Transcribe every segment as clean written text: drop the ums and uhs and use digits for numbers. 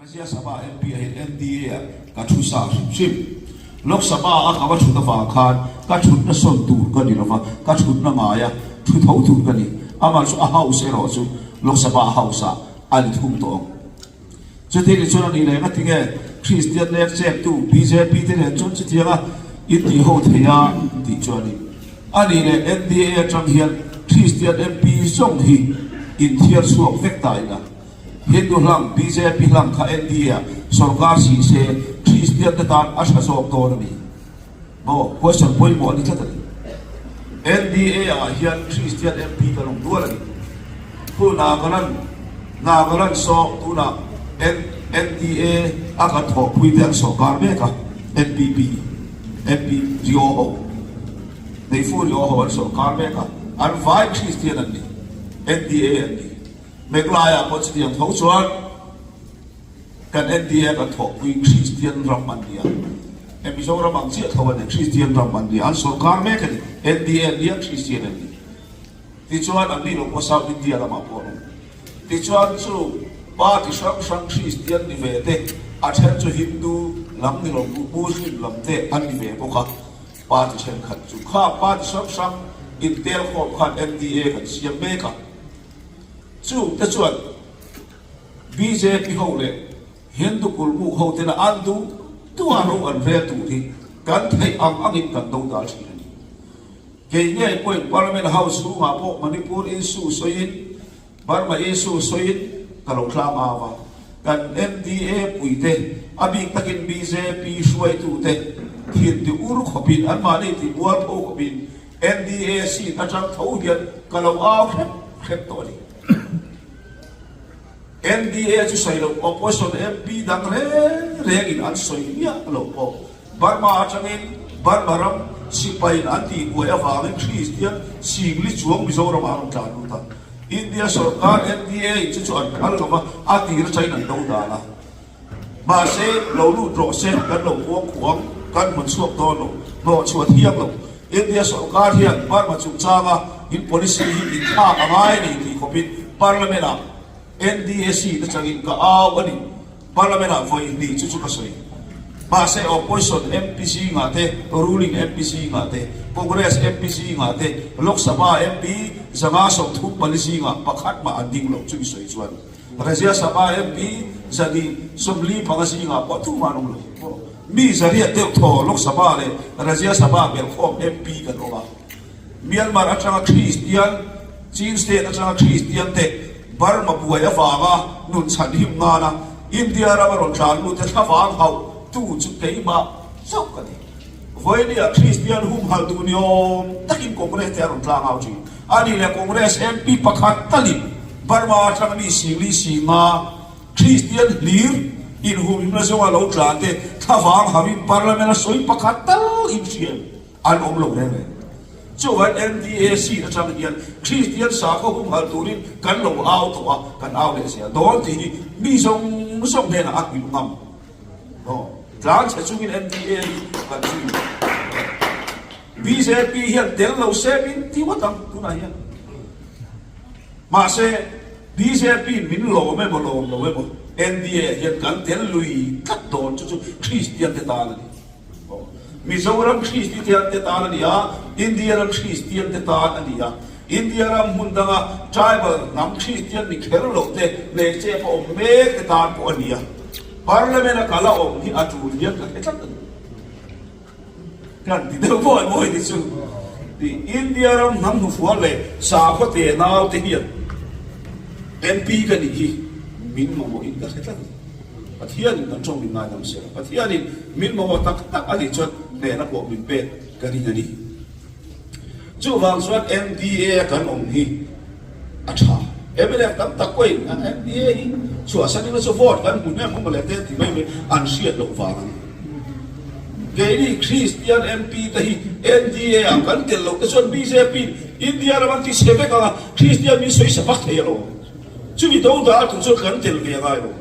Rajya Sabha MP ah hian NDA ah ka thu sa hrim hrim. Lok Sabha a ka va thut avang khan ka thutna sawn tur ka ni lova, ka thutna ngaia thu tho tur ka ni. Amah chu a house erawh chu Lok Sabha house ah a ni thung tawh ang. Chuti ni chuan a nih leh ngatinge Kristian lek chektu bjp te nen chuan chutianga in tih ho thei a tih chu a ni. A nih leh NDA atang hian Kristian MP zawng hi inthiar chhuak vek ta ila. Hindu hlang bjp hlang kha NDA ah sorkar si se Kristian te tan a tha zawk dawn a ni. Maw? Question pawimawh a ni tlat a ni. NDA ah hian Kristian MP kan awm dual a ni. Khu Nagaland, Nagaland saw tunah NDA a kan thawhpui te an sorkar mek a, NPP, MP Rio ho, Neifu Rio ho an sorkar mek a, an vai Kristian an ni, NDA an ni. Meghalaya pawh chutiang tho chuan kan NDA kan thawhpui Kristian ram an ni a, he Mizoram ang chiah tho a ni, Kristian ram an ni a, an sorkar mek a ni, NDA an ni a, Kristian an ni. Tichuan an nih loh pawh South India lamah pawh an awm. Tichuan chu party hrang hrang Kristian ni ve te, a then chu Hindu lam ni lo Muslim lam te an ni ve bawk a, party thenkhat chu kha party hrang hrang intel khawm khan NDA kan siam mek a. Chung te chuan bjp ho leh Hindu kulmuk ho tena an duh duh a ro an rel tur hi kan theih ang angin kan do dal thin a ni. Kei ngei pawhin Parliament House chhungah pawh Manipur issue sawiin, Burma issue sawiin ka lo tlang au a. Kan NDA puite, a bik takin bjp hruaitute thin ti ur khawpin, anmahni ti mualpho khawpin NDA seat atang tho hian ka lo au hrep hrep tawh a ni. NDA chu sawi loh opposition MP dang reng rengin an sawi miah loh pawh Burma atangin Burma ram sipain an tihbuai avangin Kristian singli chuang Mizoramah an rawn tlan lut a. India sorkar NDA in chu chu an phal lo va, a tir atangin an do dan a. Mahse, lo lut rawh se, kan lo puang khuang, kan hmun chhuak dawn lo, hnawh chhuah thiang lo. India sorkar hian Burma chungchanga in policy hi inthlak a ngai a ni tih khawpin Parliament-ah NDAC te changin ka au a ni. Parliament-ah vawi hnih chu chu ka sawi. Mahse, opposition MP zingah te, ruling MP zingah te, Congress MP zingah te, Lok Sabha MP 134 zingah pakhat mah an ding loh chu i sawi chuan. Rajya Sabha MP 245 zingah pawh tumah an awm lo. Mi zariat deuh thaw Lok Sabha leh Rajya Sabha belhkhawm MP kan awm a. Myanmar atanga Kristian, Chin State atanga Kristian te Burma buai avanga nun chhan him nana India rama rawn tlan lut te thlavang hauh tu chu keimah chauh ka ni. Vawinia Kristian humhalh duh ni awm takin Congress te a rawn tlang au thin. A nih leh Congress MP pakhat talin Burma atanga mi singli singa Kristian hlir inhumhimna zawnga lo tlan te thlavang hauhin Parliament a sawi pakhat tal inhriam an awm lo reng reng. Chuvang NDA seat atang hian Kristian sakhaw humhalh turin kan lo au tawh a, kan au leh zel dawn tih hi mi zawng zawng hnenah a hrilh ngam. Aw, tlan chhe chungin NDA hi kan zui lo. Bjp hian tel lo se min ti ngawt ang tunah hian. Mahse, bjp in min lawm emaw lawm lo emaw NDA hian kan tel lui tlat dawn chu chu Kristian te tan a ni. Aw, Mizoram Kristian te tan a ni a, India ram Kristian te tan a ni a. India ram hmun danga tribal hnam Kristian ni kher loh te hmeichhe pawh awm mek te tan pawh a ni a. Parliament a kal a awm hi a tul hian ka hre tlat a ni. Kan ti deuh mawi mawi ni chu. Ti India ram hnam hnufual leh sakhaw te nau te hian MP ka nih hi min mamawhin ka hre tlat a ni. Pathianin kan tawng min ngaidam se la, Pathianin min mamawh tak tak a nih chuan hnehna pawh min pek ka ring a ni. Chuvang chuan NDA a kan awm hi a tha. Mnf tam tak pawhin an NDA hi chhuahsan ila chu vote kan hmu hnem awm le te ti mai mai an hriat loh vang a ni. Keini Kristian MP te hi NDA ah kan tel loh te chuan bjp India ram an ti chhe vek ang a, Kristian min sawi sa vak thei alawm. Chumi do dar tur chuan kan tel ve a ngai lo.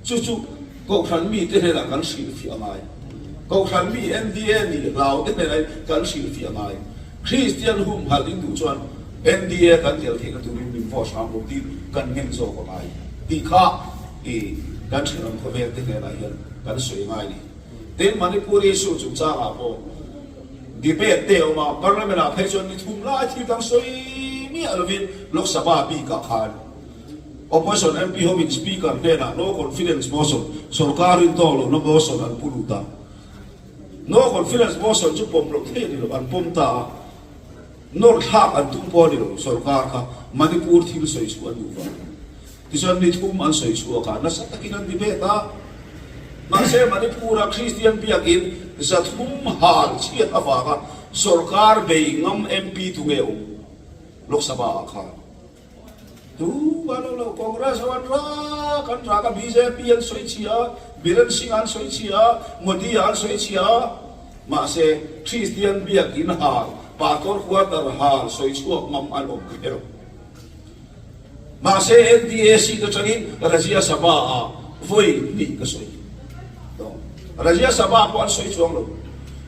Chu chu Kohhran mite hnenah kan hrilhfiah a ngai. Kohhran mi NDA nih hlau te hnenah kan hrilhfiah a ngai. Kristian humhalh in duh chuan NDA kan tel theihna turin min vote hram lo tiin kan ngen zawk a ngai tih kha i kan thenawm khawvel te hnenah hian kan sawi ngai a ni. Tin, Manipur issue chungchangah pawh debate te a awm a, Parliament ah phei chuan ni thum lai thil dang sawi miah lovin Lok Sabha bikah khan Opposition MP hovin Speaker hnenah no confidence motion, sorkar rin tawk lohna motion an pu lut a. No confidence motion chu pawm loh thei a ni lo, an pawm ta a. Nawr thlak an tum pawh a ni lo, sorkar kha Manipur thil sawi chhuah an duh vang. Tichuan ni thum an sawi chhuak a, nasa takin an debate a. Mahse Manipur-a Kristian biakin 300 hal chhiat avanga sorkar bei ngam MP tu nge awm Lok Sabha-ah khan? Tu a lo lo, Congress ho an rak an rak a, bjp an sawi chhia a, Biren Singh an sawi chhia a, Modi an sawi chhia a, mahse Kristian biakin hal, Pastor quarter hal sawi chhuak ngam an awm ka hre lo. Mahse NDA seat atangin Rajya Sabha ah vawi hnih ka sawi tawh. Rajya Sabha pawh an sawi chuang lo.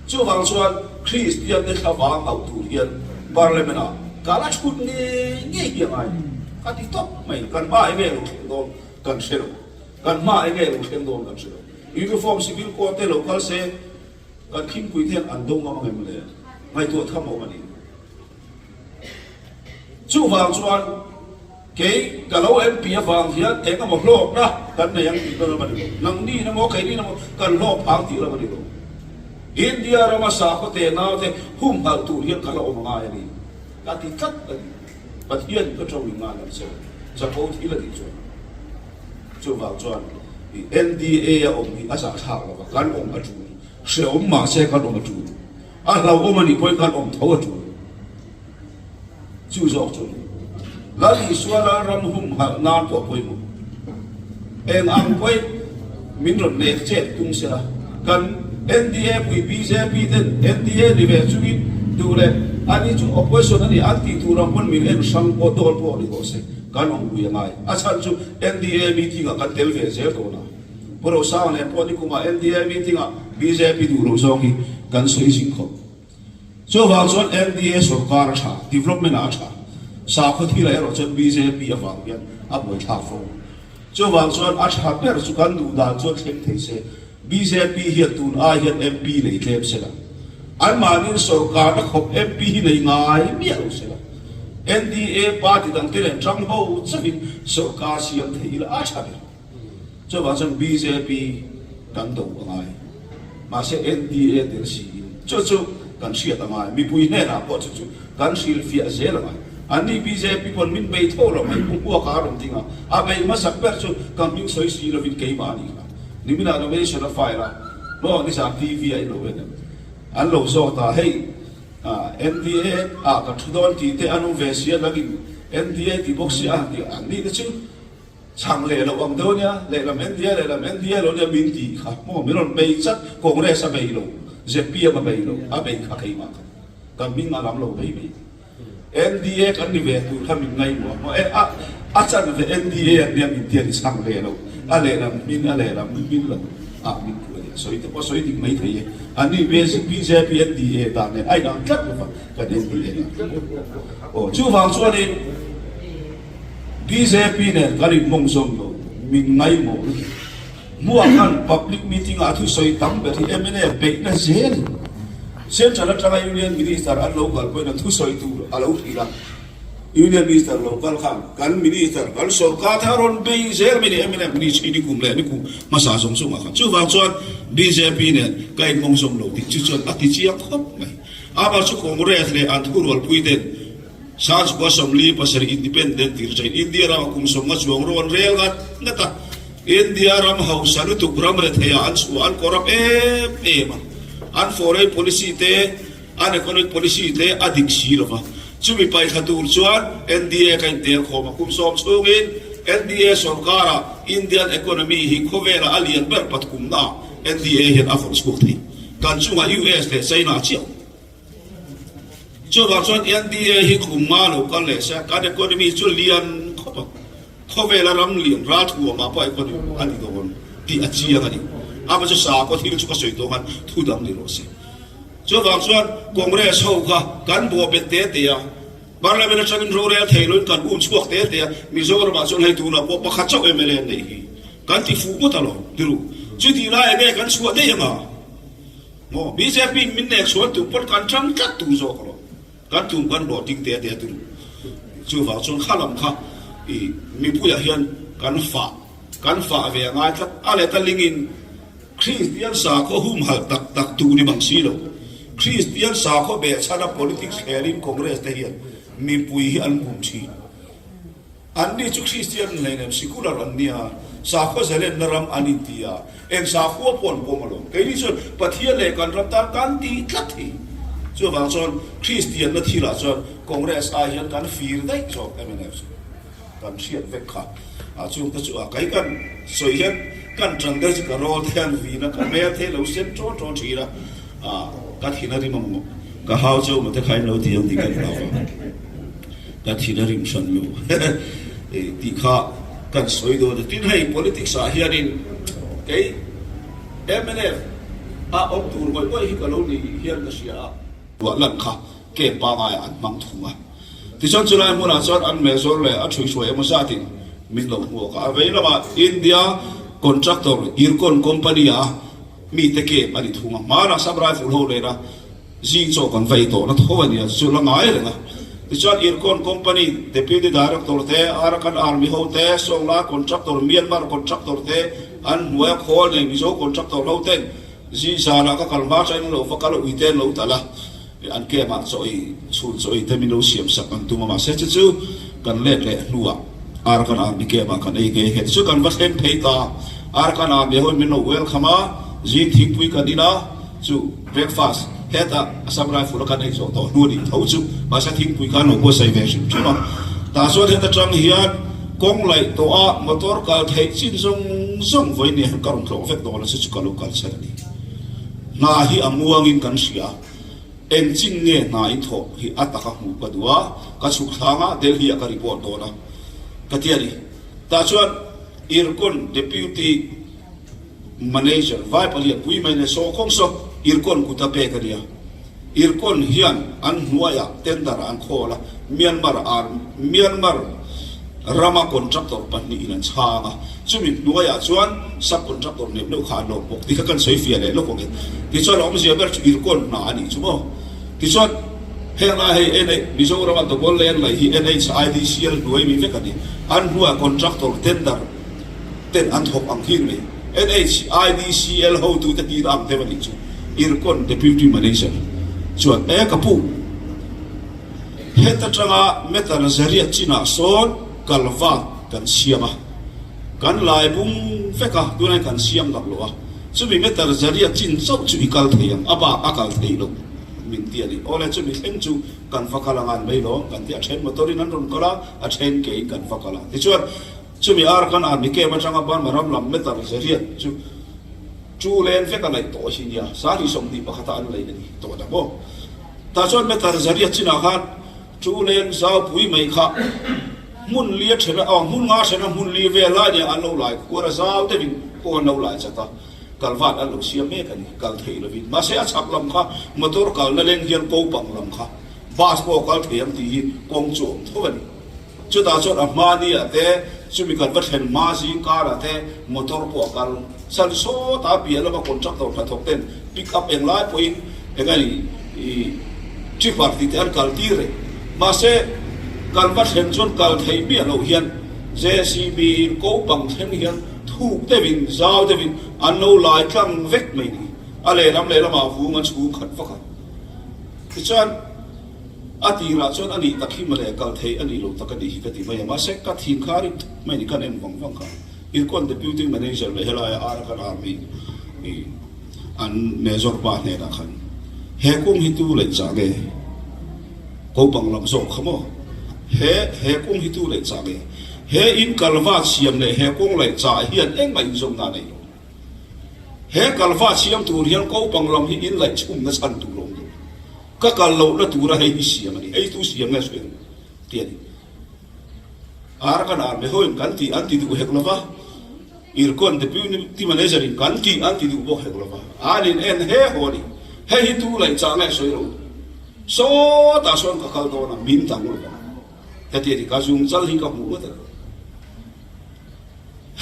Chuvang chuan Kristian te thlavang hauh tur hian Parliament ah ka la chhut ngei ngei hi a ngai ni. Ka ti tawp mai. Kan hma enge lo thleng dawn kan hre lo. Kan hma enge lo thleng dawn kan hre lo. Uniform civil code te lo kal se kan khingpui te hian an do ngam ang em le? Ngaihtuah tham awm a ni. Chuvang chuan kei ka lo MP avang hian eng emaw hlawkna kan nei ang tih lam a ni lo. Nangni in emaw keini in emaw kan hlawk phang tih lam a ni lo. India rama sakhaw te naute humhalh tur hian ka la awm ngai a ni. Ka ti tlat a ni. Pathian ka tawng in ngai lam che. Chapo thil a tih chuan. Chuvang chuan NDA a awm hi a zahthlak lo va, kan awm a tul. Hrehawm mahse kan awm a tul. A hlauhawm a nih pawhin kan awm tho a tul. Chu zawk chu a ni. Lal Isua Lalram humhalh nan pawh pawimawh. Eng ang pawhin min rawn nek chet tung sela, kan NDA pui bjp ten NDA ni ve chungin duh leh ani chu opposition a ni an tih tur ang pawn min en hrang pawh dawn pawh ni tawh se, kan awm pui a ngai. A chhan chu NDA meeting ah kan tel ve zel dawn a. Pu Rosanga nen pawh nikumah NDA meeting-ah bjp duh loh zawng hi kan sawi zing khawp. Chuvang chuan NDA sorkar a tha, development-ah a tha. Sakhaw thilah erawh chuan bjp avang hian a buaithlak fo. Chuvang chuan a tha ber chu kan duh dan chuan thleng thei se, bjp hian tun ai hian MP nei tlem se la, anmahniin sorkarna khawp MP hi nei ngai miah lo se la, NDA party dangte nen tang ho chauhin sorkar siam thei ila a tha ber. Chuvang chuan bjp kan do a ngai. Mahse NDA tel siin chu chu kan hriat a ngai. Mipui hnenah pawh chu chu kan hrilhfiah zel a ngai. Anni bjp pawn min bei tho lo mai. Pu Hmuaka a rawn ding a, a bei hmasak ber chu ka hming sawi si lovin keimah a nih kha. Niminah nomination a file a, maw nizan TV ah in lo en em? An lo zawt a, hei NDA ah kan thu dawn tih te an awm ve si a, nangin NDA ti bawk si a han ti a, anni te chu Chhang leh loh ang deuh ania, lehlam NDA lehlam NDA lo nia min tih kha maw min rawn bei chat, Congress a bei lo, zpm a bei lo, a bei kha keimah kha ka hming a lam lo mai mai. NDA kan ni ve tur kha min ngaihmuah maw e a a chan ve NDA an nia min tia ni chhang leh lo, a lehlam hming a lehlam hming lo ah min puh a nia, sawi te pawh sawi dik mai thei e, anni bjp NDA dan nen a inang tlat lova kan NDA dan. Aw chuvang chuanin. Bjp nen kan inhmawng zawm lo, min ngaihmawh lutuk. Hmuah khan public meeting ah thusawi tam ber hi mnf beihna zel in Central atanga Union Minister an lo kal pawhin an thusawi tur a lo hrilh a. Union Minister lo kal khan kan Minister kan sorkar te a rawn bei zel mai ni mnf ni chhi ni kum leh ni kum hmasa zawng zawng ah khan. Chuvang chuan bjp nen ka inhmawng zawm lo tih chu chuan a ti chiang khawp mai. Amah chu Congress leh an thurualpui ten Sazkua 47 Independent tir chain India rama kum 50 chuang rawn rel ngat ngat a, India ram hausa lutuk ram retheiah an chhuah an corrupt em em a, an foreign policy te an economic policy te a dik si lova, chumi paihthla tur chuan NDA ka intel khawm a, kum 10 chhungin NDA sorkara Indian economy hi khawvela a lian ber pathumna NDA hian a vawrh chhuak thei, kan chungah US leh China chiah. Chuvang chuan NDA hi kum nga lo kal leh se, kan economy chu lian khawp a, khawvela ram lian ralthuamah pawh economy a ni dawn tih a chiang a ni. Amah chu sakhaw thil chu ka sawi tawh khan thu dang ni rawh se. Chuvang chuan Congress ho kha kan bawhbet te te a, Parliament atangin rorel thei loin kan um chhuak te te a, Mizoramah chuan hei tunah pawh pakhat chauh mla an neih hi. Kan ti fuh ngawt alawm tiru. Chutih lai enge kan chhuah daih anga maw bjp in min nek chhuan tum pawn kan tang tlat tur zawk alawm. Kan tum kan hlawh ting te te tiru. Chuvang chuan kha lam kha i mipuiah hian kan fah kan fah ve a ngai tlat. A let a lingin Kristian sakhaw humhalh tak tak duh ni mang si lo. Kristian sakhaw behchhana politics thlelin Congress te hian mipui hi an bum thin. Anni chu Kristian hleinem secular an nia, sakhaw zalenna ram an inti a, eng sakhua pawh an pawm alawm. Keini chuan Pathian leh kan ram tan kan tih tlat hi. Chuvang chuan Kristianna thilah chuan Congress ai hian kan fir daih zawk mnf chu kan hriat vek kha. A chungte chu a kai kan sawi hian kan tan deuh chu ka rawl te an vin a, ka hmel te lo sen ṭawn ṭawn ṭhin a, ka thin a rim a maw, ka hau cheu maw te kha in lo ti ang tih ka hlau a. Ka thin a rim hran lo tih kha kan sawi dawn a. Tin hei politics ah hianin kei mnf a awm tur ngawih ngawih hi ka lo ni hian ka hria a. Ruah lan kha camp pangaiah an hmang thung a. Tichuan chulai hmunah chuan an mezawr leh a ṭhuihruai emaw zatin min lo hmuak a. A vei lamah India contractor Ircon company a mite camp a ni thung a. Hmanah Sub Rifle ho nena Zing chaw kan vei tawh na tho a nia chu la ngai reng a. Tichuan Ircon Company Deputy Director te, Arakan Army ho te, Songla Contractor, Myanmar Contractor te, an hnuaia khawl nei Mizo Contractor ho ten zing zanah ka kal hma ṭain an lo va kal a, uite an lo tal a, an camp ah chaw ei, chhun chaw ei te min lo siam sak an tum a, mahse chu chu kan let leh hnuah Arakan Army camp ah kan ei nghe nghe. Tichuan kan va thleng phei ta, Arakan Army ho in min lo welcome a, zing thingpui kan in a, Chu breakfast hetah Assam Rifle a kan ei zawh tawh hnu a nih tho chu mahse thingpui khan lo buatsaih ve hrim hrim a. Tah chuan heta tang hian kawng laih tawh a motor kal theih chin zawng zawng vawiin hian ka rawn tlawh vek dawn a, chu chu ka lo kal chhan a ni. Hna hi a muangin kan hria a, eng chin nge hna in thawh hi a taka hmuh ka duh a, ka chhuk thlang a, Delhi ah ka report dawn a ka ti a ni. Tah chuan Ircon Deputy. Manager, Vai palian pui mai nei saw kawng saw Ircon kut a pek a nia. Ircon hian an hnuaiah tender an khawl a, Myanmar ar Myanmar rama contractor pahnihin an chhang a, chumi hnuaiah chuan sub contractor neuh neuh kha an lawm bawk tih kha kan sawi fiah leh lawk ang e. Tichuan a awmzia ber chu Ircon hna a nih chu maw. Tichuan heng lai hei NH Mizorama double lane laih hi NHIDCL hnuai mi vek a ni. An hnuaiah contractor tender ten an thawk ang hi mai. NHIDCL hotute tir ang deuh a nih chu. Ircon Deputy Manager chuan, E ka pu, heta tanga meter zariat chinah sawn kalvat kan siam a, kan lai bung vek a, tunah hian kan siam dak lo a, chumi meter zariat chin chauh chu i kal thei ang, a bak a kal theih loh min ti a ni. Awle chumi thleng chu kan va kal ang an mai lawm kan ti a, then motor in an rawn kal a, a then kein kan va kal a. Tichuan. Chumi Arakan Army Camp atanga Burma ram lam meter zariat chu chu len vek a laih tawh hi nia, sahni 21 a an laih a ni tawh dah maw? Tah chuan meter zariat chinah khan chu len zaupui mai kha hmun li a then a, aw hmun nga then a hmun li vel lai nia an lo lai khuar a zau deuhin kawng an lo lai chat a, kalvat an lo siam mek a ni, kal theih lovin. Mahse a chhak lam kha motor kalna leng hian ko pang lam kha bus pawh a kal thei ang tih hi kawng chu a awm tho a ni. Chutah chuan a hma ni ah te, chumi kan va thlen hma zing kar ah te motor pawh a kal. San sawt a piah lama contractor hnathawk ten pick up eng lai pawhin eng a ni i tripper tih te an kal tir reng. Mahse kan va thlen chuan kal theih miah loh hian JCB in ko pang thleng hian thuk deuhin zau deuhin an lo lai tlang vek mai ni. A lehlam lehlamah vung an chhung khat vak a. Tichuan. A tirah chuan a nih tak hi mawle, kal thei a nih loh tak a nih hi ka ti mai a, mahse ka thin kha a rim thut mai a ni, kan en vang vang kha. Ircon Deputy Manager leh helaia Arakan Army an Major pa hnenah khan he kung hi tu leh chah nge? Kopang lam zawk kha maw? He he kung hi tu leh chah nge? He in kalvat siam leh he kawng leh chah hian engmah inzawmna a nei lo. He kalvat siam tur hian kopang lam hi in laih chhumna chhan tur a awm lo. Ka kal lohna tura hei hi siam a ni, ei tu siam nge sawi ang ti a ni. Ar kan ar behoin kan tih an ti duh hek lova, Ircon Deputy Manager in kan tih an ti duh bawk hek lova, an in en he haw a ni. Hei hi tu laih chah nge sawi lo, sawtah sawn ka kal dawn a, min dang lo vang ka ti a ni, ka zung chal hi ka hmuh ngawt a ni.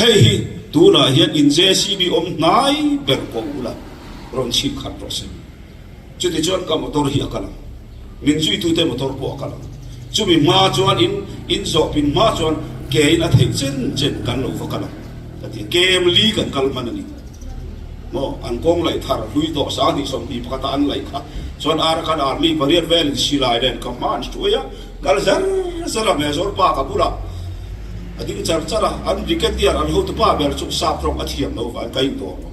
Hei hi. Tunah hian in JCB awm hnai ber ko ula rawn chhip khat rawh se. Chutichuan ka motor hi a kal ang. Min zuitute motor pawh a kal ang. Chumi hma chuan in in zawhpin hma chuan ke in a theih chen chen kan lo va kal ang ka ti a. Kem li kan kal hman a ni. Maw an kawng laih thar hlui tawh 2021 a an laih kha chuan Arakan Army pariat velin silai nen ka hma an hruai a, kal zar zar a Major pa ka bulah a ding char char a, an brigadier an hotupa ber chu sap rawng a thiam lo vang ka indawr lo.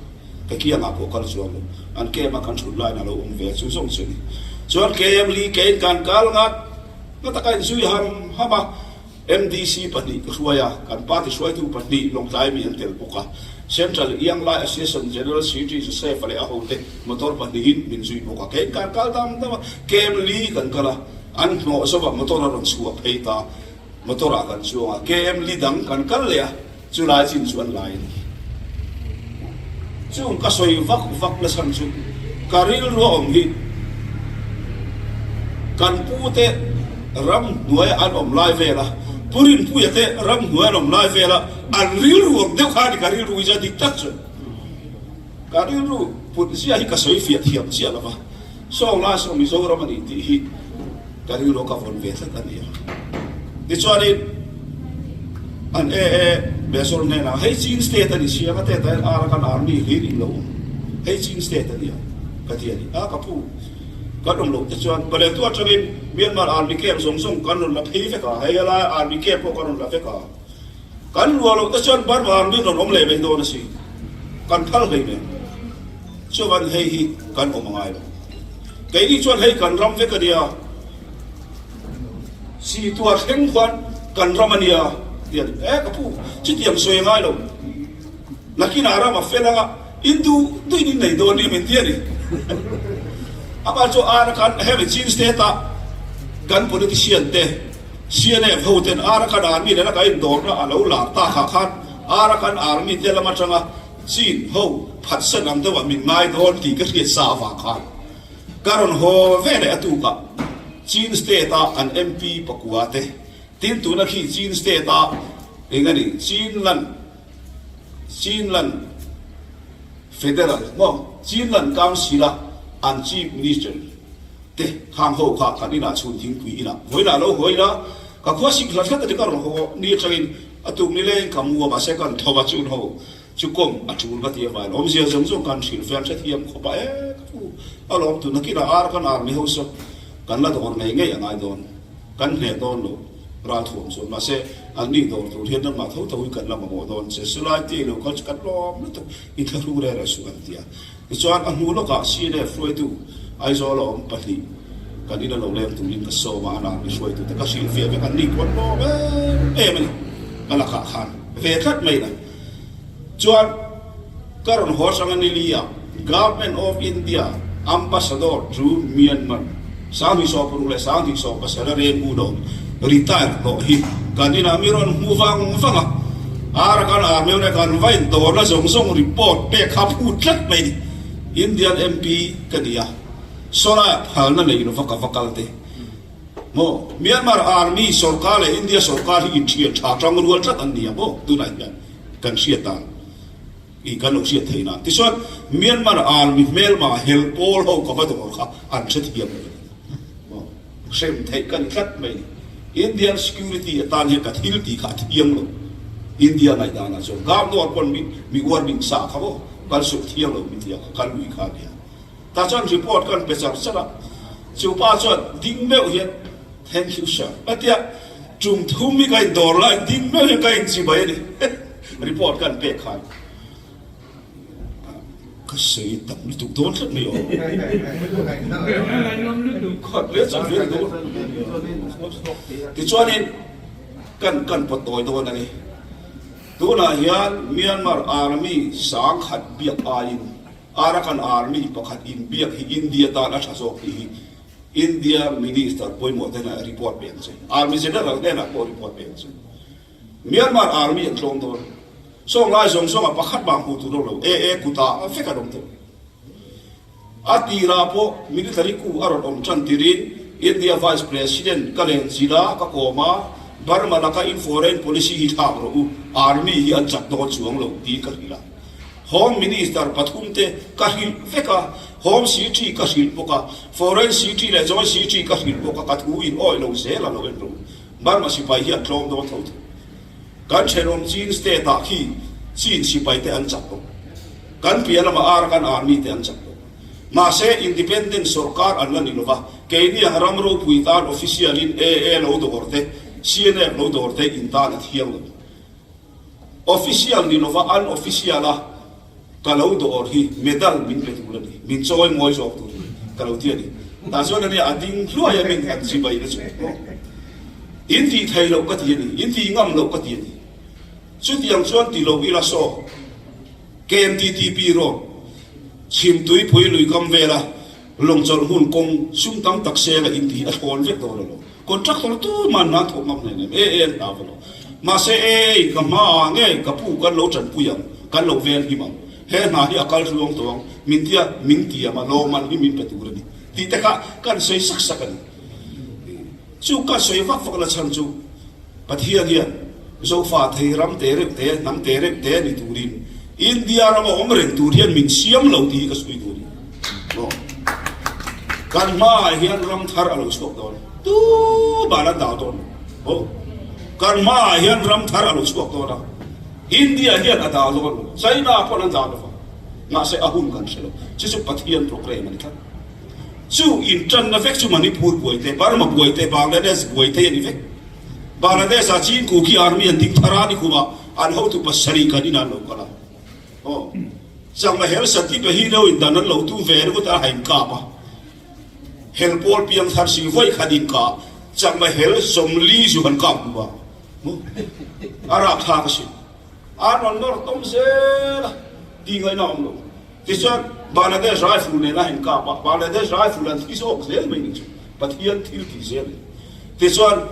Ka kiangah pawh kal chuang lo. An camp a kan thut laiin a lo awm ve a, chu zawng chu a ni. Chuan KM Lee kein kan kal ngat ngat a ka inzui ham ham a, MDC pahnih ka hruai a, kan party hruaitu pahnih Lawngtlai mi an tel bawk a. Central Young Lai Association General Secretary Joseph-a leh a hote motor pahnihin min zui bawk a. Kein kan kal dam dam a, KM Lee kan kal a, an hnawh zova motor a rawn chhuah phei ta. Motor ah kan chuang a, KM Lee dang kan kal leh a. Chu lai chin chu an lai a ni. Chung ka sawi vak vak na chhan chu ka rilru a awm hi kan pu te ram hnuai an awm lai vel a, Pu Rinpuia te ram hnuai an awm lai vel a, an rilru ang deuh kha a ni ka rilru hi chuan dik tak chuan ka rilru put zia hi ka sawi fiah thiam chiah lo va. Sawng lai saw Mizoram a ni tih hi ka rilru ka vawn ve tlat a ni a. Tichuanin an AA Besor hnenah hei Chin state a ni sia ka tet ah Arakan Army hlir in lo awm hei Chin state a nia ka ti a ni a ka pu kan awm loh te chuan Paletwa atangin Myanmar Army camp zawng zawng kan rawn la phei vek a hei helai Army camp pawh kan rawn la vek a kan luah loh te chuan Burma Army rawn awm leh mai dawn a si kan phal hlei nen. Chuan hei hi kan awm a ngai lo. Keini chuan hei kan ram vek a nia, Situa thleng khuan kan ram a nia ti a ni. E ka pu, chutiang sawi a ngai lo. Nakinah ram a fel anga in duh duhin in nei dawn nia min ti a ni. Amah chu Arakan hemi Chin State a kan politician te CNF ho ten Arakan Army nena kan indawrna a lo lar tak ah khan Arakan Army te lam atanga Chin ho phatsan ang deuhah min ngai dawn tih ka hriat sa avang khan ka rawn haw ve leh a tukah Chin state a an MP pakua te tin tuna khi Chin state a eng a ni Chinland Chinland Federal maw Chinland Council a an Chief Minister te khang ho kha kan inah chhun thingpui inah vawiinah lo haw ila ka khua sik hlat hlat a ti ka rawn haw ni atangin A tuk ni leng ka mu a mahse kan tho va chun ho chu kawm a tul ka ti avangin awmzia zawng zawng kan hrilh fian hrethiam khawp a e ka pu a lawm tu nakinah ar kan army ho saw kan la dawr ngei ngei a ngai dawn kan hneh dawn lo ralthuam chuan mahse an nih dawr tur hian nangmah tho tho hi kan la mamawh dawn che sulai ti lo kal chu kan lawm lutuk inthlahrung reh reh suh an ti a. Tichuan, a hnu lawkah CNF hruaitu Aizawl a awm pahnih kan ina lo leng turin ka sawm a, an army hruaitute ka hrilhfiah vek, an ni kuan lawm em em a ni, ka lakah khan ve tlat mai la. Chuan, ka rawn haw atanga nili-ah Government of India Ambassador to Myanmar 2016 leh 2017 a reng u lo retire tawh hi kan inah mi rawn hmu vang vang a, Arakan Army leh kan va indawrna zawng zawng report pek kha phut tlat mai ni. Indian MP ka ni a, sawlaiah phalna nei lova ka va kal te. Maw Myanmar Army sorkar leh India sorkar hi inthian tha tang rual tlat an ni a maw tunah hian kan hriat dan i kan lo hriat theih nan. Tichuan Myanmar Army hmelma hel pawl ho ka va dawr kha an hrethiam lo a ni. Maw. Hrem theih ka ni tlat mai ni. Indian security atan hian ka thil tih kha a thiang lo. India ngaihdanah chuan Governor pawn mi mi uar min sah kha maw kal suh thiang lo min ti a, ka kal lui kha a nia. Tah chuan report kan pe char char a, chu pa chuan ding meuh hian thank you sir a ti a, tum thum hi ka indawr lai ding meuh hian ka inchibai a ni report kan pek khan. Ka sawi tam lutuk dawn tlat mai aw. Khat leh chan vel dawn. Tichuanin kan kan pawt tawi dawn a ni. Tunah hian Myanmar Army sangkhat biak aiin Arakan Army pakhat inbiak hi India tan a tha zawk tih hi India Minister pawimawh te hnenah report pe ang che. Army General hnenah pawh report pe ang che. Myanmar Army an tlawm dawn. Sawng lai zawng zawngah pakhat mah hmuh tur awm lo, AA kutah vek an awm tawh. A tirah pawh military coup a rawn awm tan tirin India Vice President ka len zil a, ka kawm a. Burma laka in foreign policy hi thlak rawh u, army hi an chak dawn chuang lo tiin ka hrilh a. Home Minister pathumte ka hrilh vek a, Home Secretary ka hrilh bawk a, Foreign Secretary leh Joint Secretary ka hrilh bawk a, ka thu in awih lo zel a lo en rawh u. Burma sipai hi an tlawm dawn tho tho. Kan thenawm Chin state ah khi Chin sipai te an chak bawk. Kan piah lamah Arakan Army te an chak bawk. Mahse Independent sorkar an la ni lova, keini ang ram ropui tan official in AA lo dawr te, CNF lo dawr te in tan a thiang lo. Official ni lova unofficial a ka lo dawr hi medal min pe tur a ni, min chawi mawi zawk tur a ni ka lo ti a ni. Tah chuan ania a ding hluai a min han chibai na chu maw. In tih thei loh ka ti a ni, in tih ngam loh ka ti a ni. Chutiang chuan ti lo ila saw KMTTP rawh Chhimtuipui lui kam vela lawngchawlh hmun kawng sum tam tak sela in tih a thawn vek dawn alo. Contractor tuman nan thawk ngam hleinem e e an hlau alo. Mahse e e ka hma ah nge ka pu kan lo tanpui ang, kan lo vel him ang. He hna hi a kal hluang tawh ang, min tia min tiam a lawmman hi min pe tur a ni tih te kha kan sawi sak sak a ni. Chu ka sawi vak vak la chhan chu Pathian hian Zofa thei ram te reuh te, hnam te reuh te ni turin India rama awm reng tur hian min siam lo tih hi ka sawi duh a ni. Maw? Kan hmaah hian ram thar a lo chhuak dawn. Tu ban an dah dawn lo. Maw? Kan hmaah hian ram thar a lo chhuak dawn a. India hian a dah dawn lo. China pawn an dah lo va. Mahse a hun kan hre lo. Chu chu Pathian programme a ni tlat. Chu intanna vek chu Manipur buai te, Burma buai te, Bangladesh buai te a ni vek. Bangladesh ah Chin Kuki Army an ding thar a ni kum ah an hotu pasarih kan inah an lo kal a. Aw. Chakma hel sati pe hi lo in dan an lo tum ve ringawt a hain kap a. Hel pawl piang thar si vawi khat in kah chakma hel 40 zu han kap hmu a. A rapthlak a si. An rawn nawr tawm zel a, tih ngaihna a awm lo. Tichuan, Bangladesh rifle nen a inkap a, Bangladesh rifle an thi zawk zel mai ni chu, Pathian thil tih zel a ni. Tichuan,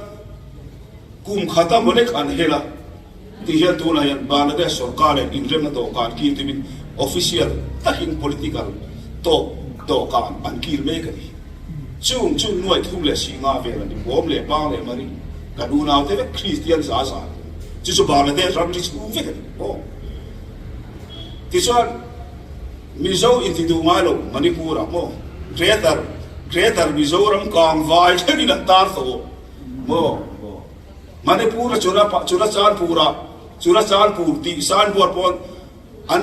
kum khata mawlek an hel a, ti hian tunah hian Bangladesh sorkar leh inremna dawhkan kil tumin official takin political tawp dawhkan an kil mek a ni. Chung chu nuai thum leh si nga vel a ni, Bawm leh Bang leh Mari, kan unaute vek Kristian za za an ni. Chu chu Bangladesh ramri chhung vek a ni. Aw. Tichuan, Mizo inti duh ngai lo Manipur ah maw Greater Greater Mizoram kang vai thlengin an tar tawh maw Manipur a Chura Churachandpur ah Churachandpur tih signboard pawn an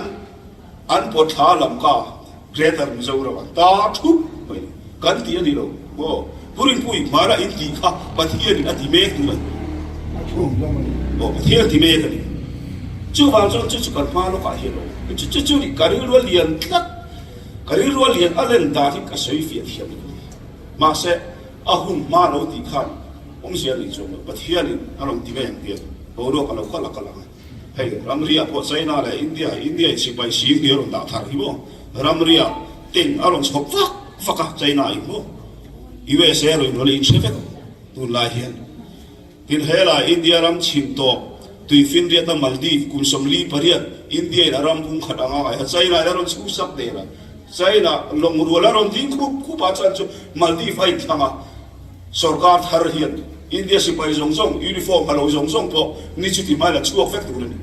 an pawt thla lam ka Greater Mizoram an tar thup mai kan tih a ni lo maw Purinpui hmara in tih kha Pathianin a ti mek tur a ni. Aw Pathian a ti mek a ni. Chuvang chuan chu chu kan hma lawkah hian a awm. Chu chu chu ni ka rilru a lian tlat. Ka rilru a lian a len dan hi ka sawi fiah thiam lo a ni. Mahse a hun hma lo tih khan awmzia a nei chuang lo. Pathianin a rawn ti mai ang tiang boruak a lo kal a kal ang a. Hei ramriah pawh China leh India, India in sipai sing hi a rawn dah thar hi maw? Ramriah tank a rawn chhawp vak vak a China in maw? USA rawn inrawlh in hre vek ang tunlai hian. Tin helai India ram chhim tawp tuifinriatna Maldives kum 48 India in a ram bung khat anga ngaiha China in a rawn chhu sak der a. China lawng rual a rawn ding khup khup a chuan chu Maldives a inthlang a. Sorkar thar hian India sipai zawng zawng, uniform ha lo zawng zawng pawh ni chuti hmai la chhuak vek tur a ni.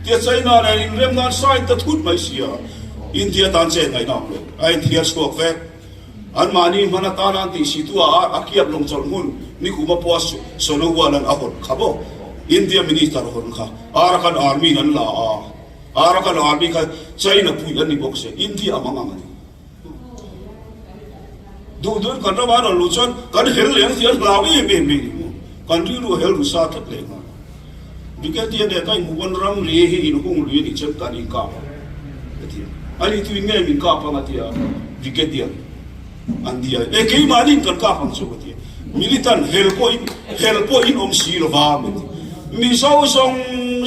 Tia China nen inrem nan sign ta thut mai sia, India tan chen ngaihna awm lo, a inthiar chhuak vek. Anmahni hman atana an tih si tu ah a kiap lawng chawlh hmun nikuma pawh Sonowal an a hawn kha maw? India Minister hawn kha Arakan Army in an la a, Arakan Army kha China puih an ni bawk sia, India a mang ang a ni. Duh duhin kan ramah rawn luh chuan kan hel leh ang tih an hlau em em mai ni maw? Kan rilru a hel ru sa tlat leh nghal. Brigadier nen ka inhmuh pawn ramri hi inhung lui a nih chuan kan inkap ang a ti a. Ani tuin nge min kap ang a ti a, Brigadier an ti a, e keimahni in kan kap ang chu a ti a. Militant hel pawh in hel pawh in awm si lova min ti. Mizo zawng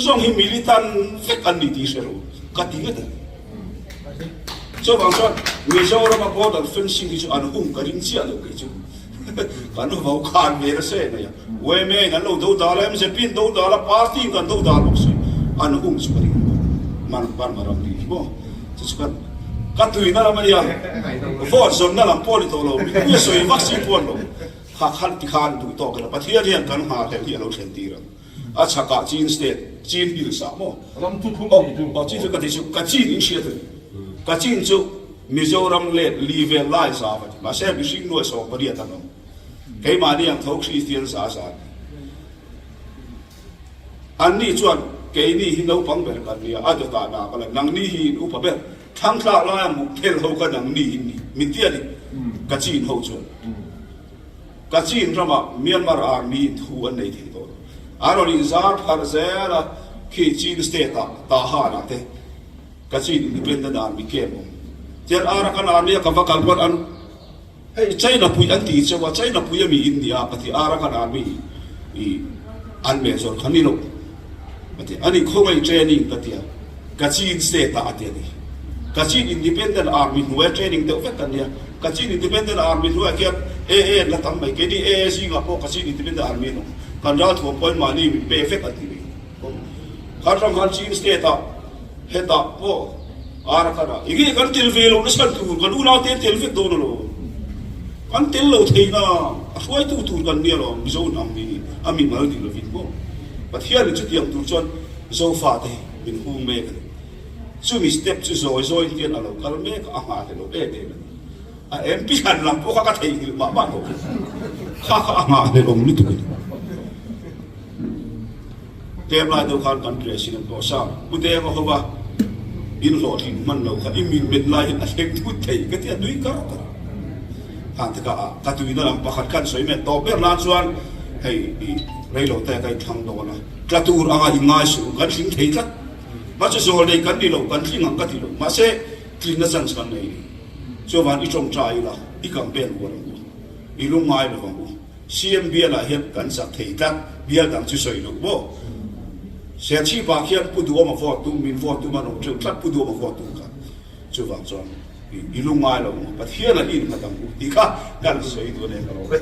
zawng hi militant vek an ni tih hre rawh u ka ti ngat a ni. Chuvang chuan Mizorama border fencing hi chu an hung ka ring chiah lo kei chu. Kan vo khan ve nasa em mai a. Yma in an lo do dal a, MZP in do dal a, party in kan do dal bawk si. An hung chu ka ring lo. Man Burma ram ri hi maw. Chu chu kan ka tuina lam a nia. Vote zawnna lam pawh a ni tawh lo. Mipui a sawi vak si pawh a ni lo. Kha khan tikhan duh tawk ila Pathian hian kan nghahhlelh hi a lo thlen tir ang. A chhakah Chin State, Chin Hills ah maw? Ram chu thum ni chu. Aw Chin chu ka ti chu Kachin in hriat a ni. Kachin chu Mizoram let li vel lai zau a ni. Mahse mihring nuai 18 an awm. Keimahni ang tho Kristian za za an ni. Anni chuan keini hi naupang ber kan nia, a dawtah na ka la, nangni hi in upa ber, thangtlak laia muk thel ho kha nangni in ni, min ti a ni, Kachin ho chuan. Kachin ramah Myanmar Army in thu an nei thei tawh lo. An rawn inzar pharh zel a, khi Chin state ah Tahan ah te Kachin Independent Army camp awm. Tian Arakan Army a ka va kal pawn an Hei China pui an ti cheu a, China pui a mi in nia ka ti, Arakan Army i an meh zawr kha ni lo ka ti, ani khawngaih training ka ti a, Kachin state ah a ti a ni. Kachin Independent Army hnuaia training deuh vek kan nia, Kachin Independent Army hnuaiah khian AA an la tam mai, keini AA zingah pawh Kachin Independent Army an awm, kan ralthuam pawhin mahni min pe vek an ti mai. Khan ram khan Chin state ah hetah pawh Arakan ah enge kan tel ve lo nasa tur kan unau te an tel vek dawn alawm. Kan tel lo theihna a hruaitu tur kan nia lawm Mizo hnam hi a mimal ni lovin maw. Pathian in chutiang tur chuan Zofa te hi min hung mek a ni. Chumi step chu zawi zawi hian a lo kal mek a, a nghah lo em em a ni. A MP han lam pawh kha ka theihnghilh mah mah tawh. Kha kha a nghah awm lutuk a ni. Tlem lai deuh khan kan President pawh sang Pu Denga hova in hlawhtlin hman lo kha i min men lai hian a thleng thut thei ka ti a nui kar kar khan te ka a ka tuina lam pakhat khan sawi mai tawp ber nan chuan hei i reilo te ka inthlang dawn a tla tur anga i ngai suh kan tling thei tlat mahse zawl nei kan ni lo kan tling ang ka ti lo mahse tlinna chance kan nei ni chuan i tawngtai ila i campaign uar ang u i lungngai lo ang u. CM bialah hian kan chak thei tlat, bial dang chu sawi loh maw? Serchhipah khian Pu Duhawma vote tum, min vote tum an awm teuh tlat, Pu Duhawma vote tum kha. Chuvang chuan i lungngai lo maw? Pathian a innghat ang u tih kha kan sawi duh a nei ka lo ve.